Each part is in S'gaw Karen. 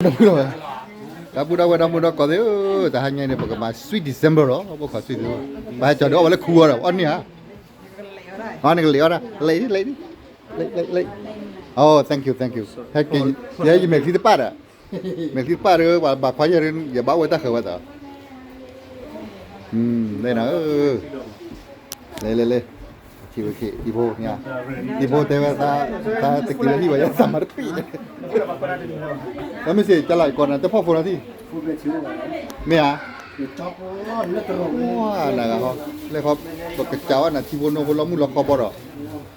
ဒီပုၢ်ဒီဝဲၢ်, ဒီပုၢ်ဒီဝဲၢ် ဒီမုၢ်ဒီကီၢ်သ့ၣ်ဧၢ, တဟါညါအံၤန့ၣ် ပကမၤ sweet December လီၤ, ဘိၣ်ခိး sweet December, ပဟဲကၠီၤဒုးအီၣ်ဝဲလၢခူအီၤဒီး အီၣ်န့ၢ်ဧါ, အီၣ်န့ၢ်ကလံၤအီၣ်ဒၣ်, လံ, လံ, လံ, လံ, လံ, oh thank you, thank you, ဟဲက့ၤ, ယဲယမဲာ်ချံတပၣ်ဒီး, မဲာ်ချံတပၣ်ဒီး ပှၤဘၣ်ခွါယဲၢ်ဒီး ယဘၣ်အိၣ်ဝဲတၢ်ဃၢၤဝဲသး, လၢနၤဧၢ လဲၤလဲၤလဲၤ, ထံဖိ, ထံဖိတဲဝဲ, သးတက့ၤလၢဟံၣ်ဝဲ ယသးမၤတပံၣ်န့ၣ်, လၢမ့ၢ်စ့ၢ်ကီးလၢကိးနၤ တဖီၣ်ဖိန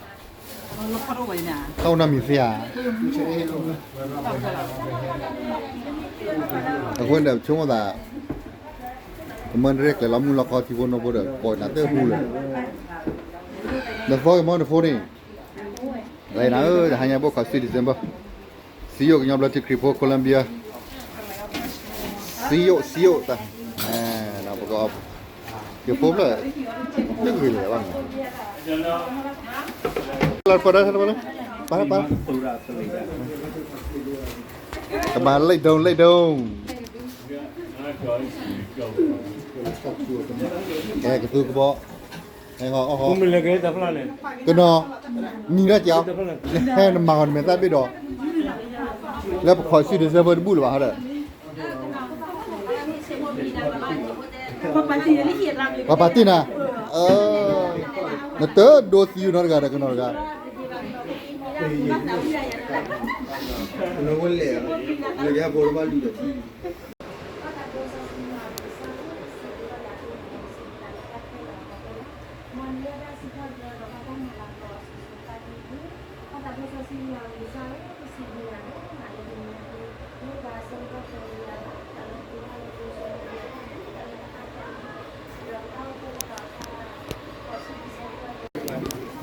ၤထံၣ်, မ့ၢ်ဧါ, နဂၤဟီ, လဲၤခီ, ပကစးဝဲနၤထံဖိနိဖိလီၤမုၢ်လီၤခီဘီဒီး, တၢ်အိၣ်နီတမံၤသ့ဧါ, အဃိန့ၣ်ဒီးဆိကမိၣ်သး ကမၢနရဲၣ်ကျဲၤလီၤမုၢ်လီၤခီထံဖိနိဖိဒီး ကိးနၤတၢ်ဟူလၢၤ, နသီကမီနဖိန့ၣ်, လၢနၤဧၢ တဟါညါဘိၣ်ခိး sweet December, စံယိၣ်ကညီဘျၢထံခရံာ်ဖိ Colombia, စံယိၣ် စံယိၣ်တၢ်, ပက, ယဖိဖျၢၣ်, တဂ့ၤလၢၤဘၣ်မး, လၢပှၤဒီး, ပှၤဒီး, ပှၤဒီး, ကမၤလံာ်ဒိၣ်လံာ်ဒိၣ်, ကဲကသူကဘီ, ကနီၤ, နံၤဒၣ်က့ၤ, နဟဲနမၤဂီၤနမဲာ်သၣ်ဘ့ၣ်ဒီး, လၢပခိး sweet December တဘူၣ်လၢၤဘၣ်ဟီဒီး, ပှၤပာ်တ့ၢ်နၤ, နတဒိသံနီတဂၤဒီးကနီၤတဂၤ,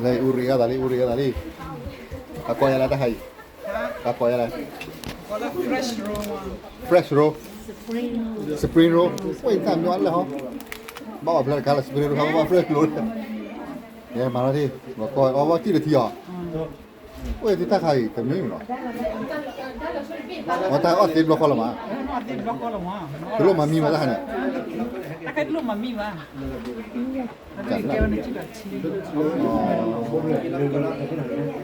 လၢအူရံအသးလံ အူရံအသးလံ, အကိးယၤလၢတၢ်ဟးအံၤ, အကိးယၤလၢ fresh roll, spring roll, ဝဲတၢ်မညီလၢဟီ, ဘၣ်အီၣ်ဖျဲၣ်တခါလၢ spring roll ခါဘၣ် fresh roll, ကဲမၤလီၤထံၣ်, ဘၣ်ကိးအီၣ်ဘၣ်စံၣ်တထံအီၤ, ဝဲသ့ၣ်တၢ်ခါအံၤတမံၤမ့ၢ်နီၤ, ဝဲတၢ်အီၣ်သ့တဘျီဃီလီၤမး, တလိၣ်မၤမံဘၣ်တၢ်ခါန့ၣ်, အီၣ်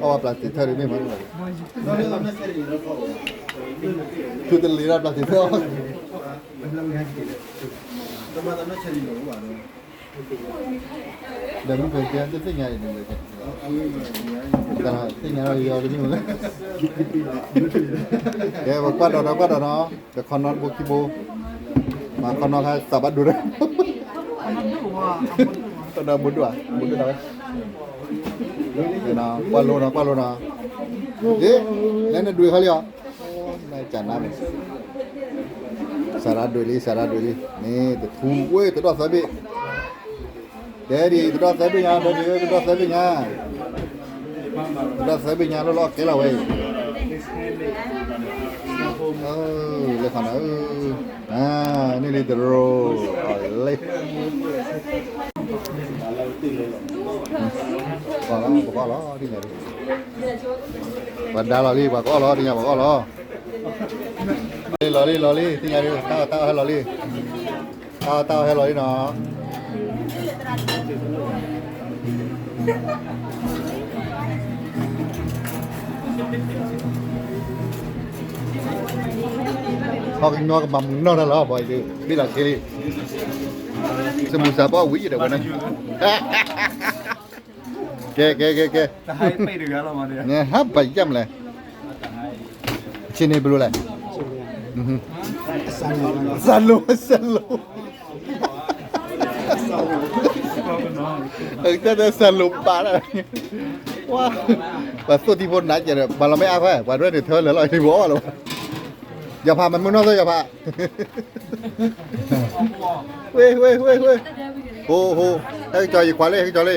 ဘၣ် plastic ထၢၣ်ဒ်မ့ၢ်မး, သုတလ့ၤဒၣ် plastic ထၢၣ်အီၣ်, ဒီးမ့ၢ်ပကဲတသ့ၣ်ညါအံၤန့ၣ်, သ့ၣ်ညါဒီးယီၤတမ့ၢ်, ကဲပကွၢ်ဒီးနီၤ ကွၢ်ဒီးနီၤ, ဒီးခီနီတဘိခံဘိ, မၤခီနီခါသးဘၣ်ဒိဒီး, ခီနီဘိဒိၣ်ဧါ, ဘိဒိၣ်တၢ်ဝဲ, ကွၢ်လိနီၤ ကွၢ်လိနီၤ, ဒ်, လဲၤနဒွံးခီလံအီၤ, နကနၣ်န့ၣ်, စၤရါဒွံးလံ စၤရါဒွံးလံ, န့ၣ်တထူဝ့ၢ် တဒီၣ်သၢဘ့ၣ်, ဒဲဒံး တဒီၣ်သၢဘ့ၣ်ညါ ဒဲဒံး တဒီၣ်သၢဘ့ၣ်ညါ, တဒီၣ်သၢဘ့ၣ်ညါလီၤလီၤကဲလီၤဝဲအံၤ, လၢခီနီၤ, န့ၣ်လံတရိ, လၢ, ပှၤလီၤ ပှၤလီၤ, ပှၤဒါလီၤလံ ပှၤကအီၣ်လီၤ သ့ၣ်ညါ ပှၤကအီၣ်လီၤ, လီၤလံ လီၤလံ သ့ၣ်ညါဒုး တၢ်အီၣ်တၢ်အီၣ်ဟဲလီၤလံ, တၢ်အီၣ်တၢ်အီၣ်ဟဲလီၤလံနီၤ, ဟီၣ်ကညီကမၤမုာ်နီၢ်တၢ်လီၤ ဘၣ်အံၤဒုး ဘ့ၣ်လီၤဆ့လံ, စမူစးဘီၣ်ဝံၤဒီးဝဲန့ၣ်, ကဲ ကဲ ကဲ ကဲ, ဟးဘၣ်ယၢ်မလဲၣ်, ဆ့န့ၣ်ဘျိလဲၣ်, စလိၤ စလိၤ, တၢ်စလိၤပာ်ဒၣ်, ပှၤသိၣ်ထံဖိနးကဲဒီး ပှၤလီၤမ့ၢ်အါခွဲ ပှၤဒွဲၣ်န့ၣ်ထၢလၢာ်လီၤ ဟံၣ်ဘီလီၤ, ယဖးမၤမုာ်နီၢ်သၢယဖး ဝ့ၢ် ဝ့ၢ် ဝ့ၢ် ဝ့ၢ်, ဟိ ဟိ, ဟဲက့ၤကၠီၤယခွးလံ ဟဲက့ၤကၠီၤလံ,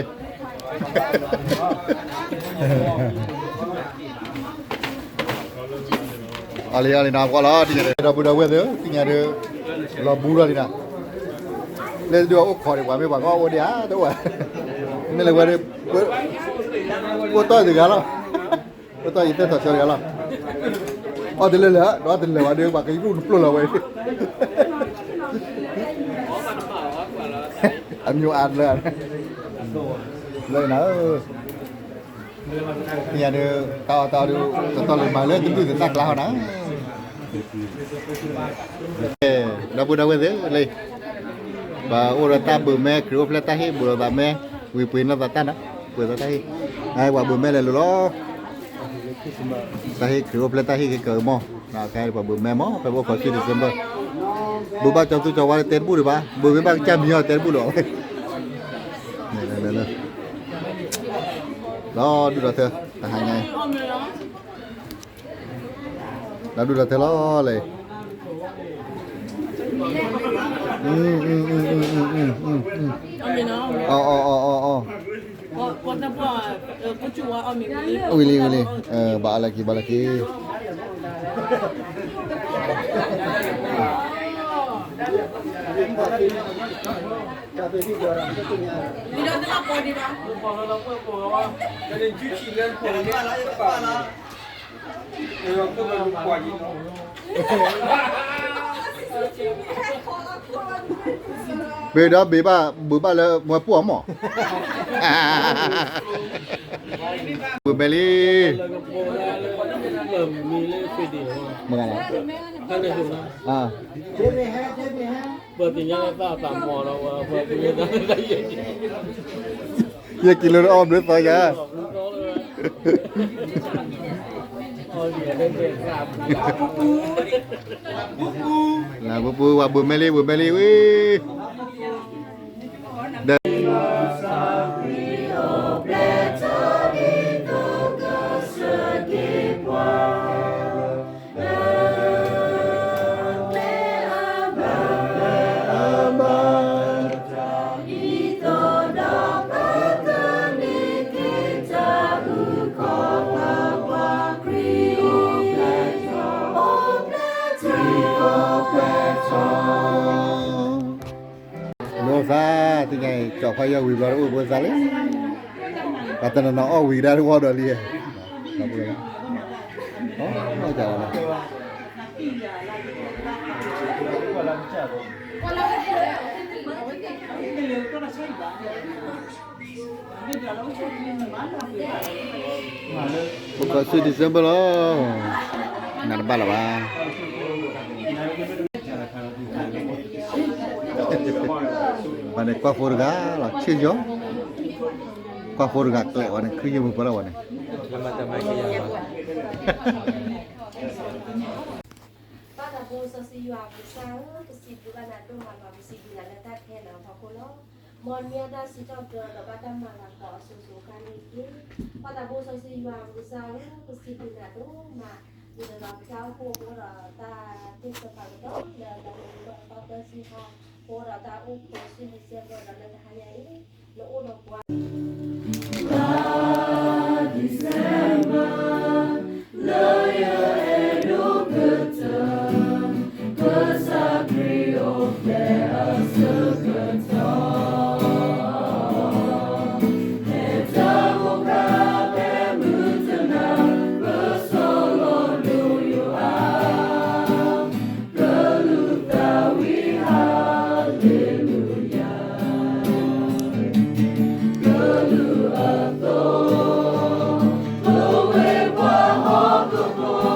အီၤလံ အီၤလံနီၤ ပှၤလီၤ သ့ၣ်ညါဒီး ဒီပုၢ်ဒီဝဲၢ်သ့ၣ် သ့ၣ်ညါဒီး လီၤဘူးလီၤလံနီၤ, လၢဒုးအိၣ်ခိးဒီး ပှၤမ့ၢ်ပှၤကအိၣ်ဒံးဧါ တအိၣ်ဧါ, မ့ၢ်လၢဝဲဒီး အိၣ်တီၢ်တဂၤလီၤ, အိၣ်တီၢ်ယတဲထီၣ်ဆၢတဂၤလီၤ, အီၣ်တလၢလၢာ်, ဒီးတလၢာ်ဘၣ်ဒီး ပှၤကရူၢ်နပျိၢ်လီၤဝဲ, အမျိုးအါတလၢာ်, လၢနၤဧၢ, သ့ၣ်ညါဒီး တၢ်အီၣ်တၢ်အီဒီး တတီလၢမၤလၢတဒူၣ်သတးကျါဟီနၤ, ဒီပုၢ်ဒီဝဲၢ်သ့ၣ်လံ, ပှၤအိၣ်ဒီးတၢ်ဘုးမဲ ခရံာ်အိၣ်ဖျဲၣ်တၢ်ဟ့ၣ် ဘူးလိာ်သးမဲ, ဝံၤပှ့ၤနီၢ်သးတၢ်နၤ, ပှ့ၤသးတၢ်ဟ့ၣ်, ပှၤဘုးမဲလဲၤလိၤလီၤ. တၢ်ဟ့ၣ် ခရံာ်အိၣ်ဖျဲၣ်တၢ်ဟ့ၣ်က့ၤကမၢ်, ခဲအံၤပှၤဘုးမဲမၢ် ဖဲပအိၣ်ခိးဆံ December, ဘုးဘၣ်ကၠီသူကၠီဝါတဲတဘူၣ်ဒံးဘၣ်, ဘုးမ့ၢ်ဘၣ်ကစၢ်မံၤအီၤတဲတဘူၣ်လီၤ, ဒီဒူၣ်ဒီထၢ, တဟါညါအံၤ, ဒီဒူၣ်ဒီထၢလီၤလဲၣ်, အီၣ်အီၣ်အီၣ်အီၣ်အီၣ်, ဝံၤလံဝံၤလံ, ဘၣ်အီၣ်လၢက့ၤ ဘၣ်လၢက့ၤ မ့ၢ်ဒီးဘ့ၣ်ဘၣ် ဘုးဘၣ်လၢမွဲပှၢ်မး, ဘုးမဲလံ, မ့ၢ်ဂ့ၤ, ယက့ၤလၢအီၣ်ဘျုးသီယၤ, လၢပူၤပူၤ ပှၤဘုးမဲလံ ဘုးမဲလံဝံၤ, ဒီး လိာ်သး, သ့ၣ်ညါအံၤ ကၠီၤဖးယီၢ်ဝံၤဘျီတအိၣ်ဘိသးလံ, ပှၤတနီၤနီၤအီၣ်ဝံၤကဒါတဝီဒီးလံ, ပကီၢ်ဆူ December လီၤ, နတဘၣ်လၢၤဘၣ်, ဘၣ်န့ၣ်ကွၢ်ဖိတဂၤလီၤ ဆ့ၣ်ယီၤ, ကွၢ်ဖိတဂၤကျဲးဝဲန့ၣ် ခရံာ်ယိာ်မုၢ်ပှၢ်လီၤဝဲန့ၣ် ဘၣ်တၢ်ဖိစီဆှံယွၤအကစၢ်ဧၢ, ပစံးဘျုးဘၣ်နၤဒိၣ်မးလီၤ, ပစံးဘျုးနၤလၢတၢ်ခဲလၢာ်အဖီခိၣ်လီၤ. မ်နမ့ၢ်အတၢ်စံးထီၣ်ပတြၢၤဒီး ဘၣ်တၢ်မၤလၤကပီၤအစိၤစိၤအဃၣ်န့ၣ်တက့ၢ်. ဘၣ်တၢ်ဖိစီဆှံယွၤအကစၢ်ဧၢ, ပစံးဘျုးနၤဒိၣ်မး, ဒ်သိးဒီးပတၢ်အိၣ်ဖှိၣ်အဃိဒီး တၢ်သ့ၣ်စဖးကတီၢ်လၢတၢ်မ့ၢ်ဘၣ်သီသၢဆံဟါ, အဃိဒီးတၢ်အိၣ်ဖှိၣ်ဆူ December ဒီးလၢတဟါညါအံၤ နအိၣ်ဒီးပှၤ December လၢယအဲၣ်ဒိးကတၢၢ် ကစၢ်ခရံာ်အိၣ်ဖျဲၣ်အဆၢကတီၢ် ဟဲတၢ်အိၣ်ဖှိၣ်ဖဲမုၢ်တနၤ ပဆီၣ်လီၤဒိယိၤအါ ကလုၢ်သးဝံၣ် ဟါလ့လူယၤ ကလုၢ်အသိး ပဝဲပှၤဟီၣ်ခိၣ်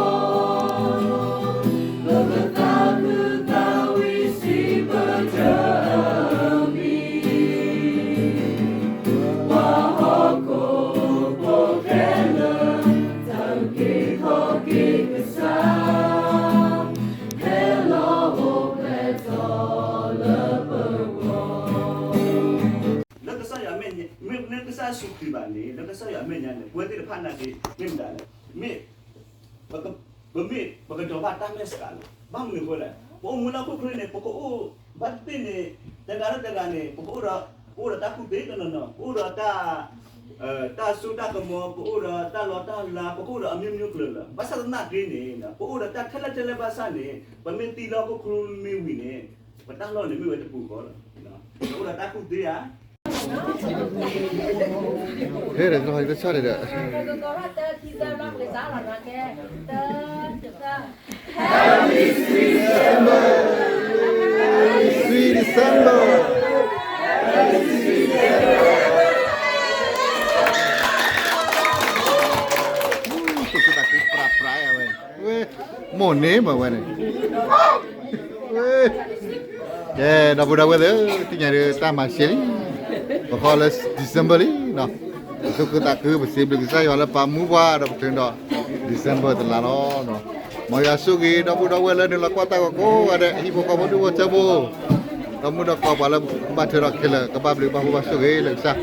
ဖိ ပကသးခုသးဝံၣ်စံးပတြၢၤအမံၤ ပှၤဟီၣ်ခိၣ်ဖိခဲလၢာ် တၢ်အုၣ်က့ၤခီၣ်က့ၤကစၢ် ဟဲလီၤအိၣ်ဖျဲၣ်ထီၣ်လၢပဂီၢ် လၢကစၢ်ယွၤအမဲာ်ညါ မ့ၢ်လၢကစၢ်ယ့ၣ်ၡူးခရံာ်ဘၣ်န့ၣ် လၢကစၢ်ယွၤအမဲာ်ညါန့ၣ် ပဝဲသ့ၣ်တဖၣ်နာ်က့ မ့ၢ်မတၤလဲၣ်, မ့ၢ် ပမ့ၢ်ပကတီၤဘၣ်တၢ်မဲာ်ဆှးလီၤ. ဘၣ်မနုၤအဃိလဲၣ်, ပအိၣ်မူလၢဟီၣ်ခိၣ်ချၢန့ၣ် ပကအိၣ်ဘၣ်သ့ၣ်သ့ၣ်န့ၣ် တဂၤလၢတဂၤန့ၣ် ပကအိၣ်ဒီး ပအိၣ်ဒီးတၢ်ကူၣ်သ့တနီၤနီၤ ပအိၣ်ဒီးတၢ် တၢ်စိတၢ်ကမီၤ ပအိၣ်ဒီးတၢ်လီတၢ်လၤ ပကအိၣ်ဒီးအမျိုးမျိုးကျၢၤလၢၤ. ဘၣ်ဆၣ်သနာ်က့န့ၣ် ပအိၣ်ဒီးတၢ်ထဲလဲၣ်ထဲလဲၣ်ဘၣ်ဆၣ်န့ၣ် ပမ့ၢ်သံလၢဟီၣ်ခိၣ်ချၢမ့ၢ်ဝံၤန့ၣ် ပတၢ်လီၢ်န့ၣ်မ့ၢ်ဝဲတပူၤဃီလီၤ. ပအိၣ်ဒီးတၢ်ကူၣ်သ့ဧါ ဟဲဒီး တဆၣ်န့ၣ်ဒီး Sweet December. ဝဲ မိၢ်န့ၣ်မ့ၢ်ဝဲန့ၣ် ကဲ ဒီပုၢ်ဒီဝဲၢ်သ့ၣ်ဧၢ, သ့ၣ်ညါဒုးတၢ်မၤရှဲလံ, ပဃီလၢ December လံနီၤ, ပသူၣ်ခုသးခု ပစံးဘျုးကစၢ်ယွၤလၢပာ်မူပှၤဒီးပတုၤဒီး December တလါလီၤ. မ်ယွၤဆိၣ်ဂ့ၤ ဒီပုၢ်ဒီဝဲၢ်လၢနုာ်လီၤကွၢ်တၢ်ဂီၤကိးဂၤဒဲး, ဟံၣ်ဖိဃီဖိဒူၣ်ဖိထၢဖိ, ဒီးမုၣ်ဒီးကိးပှၤလၢဘၣ်ထွဲဒီးခဲလၢာ် ကဘၣ်ဘျုးဘၣ်ဖှိၣ်ဘၣ်ဆိၣ်ဂ့ၤလၢကစၢ်,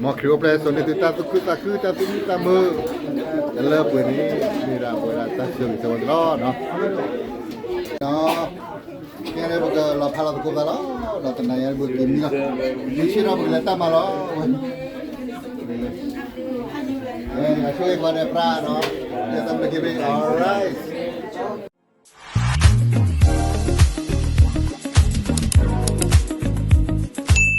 မ်ခရံာ်အိၣ်ဖျဲၣ်စိာ်န့ၢ်သုတၢ်သူၣ်ခုသးခု တၢ်သူၣ်မံသးမုာ် လၢပှဲၤန့ၣ် မ့ၢ်ဒၣ်ပဝဲဒၣ်တၢ်ဆိၣ်ဂ့ၤဆိၣ်ဝါန့ၣ်လီၤ. ဒီး ခဲအံၤပကလီၤဖးလီၤသကိးသးလီၤ, ဒီးတနၤအံၤပကက့ၤမံလီၤ, မ့ၢ်ဆ့ၣ်ထီၣ်ပကလဲၤတၢ်မၤလီၤ. အဆိၣ်ဂ့ၤပှၤဒီးပြၢ်နီၤ, ယတၢ်မၤက့ၤ all right.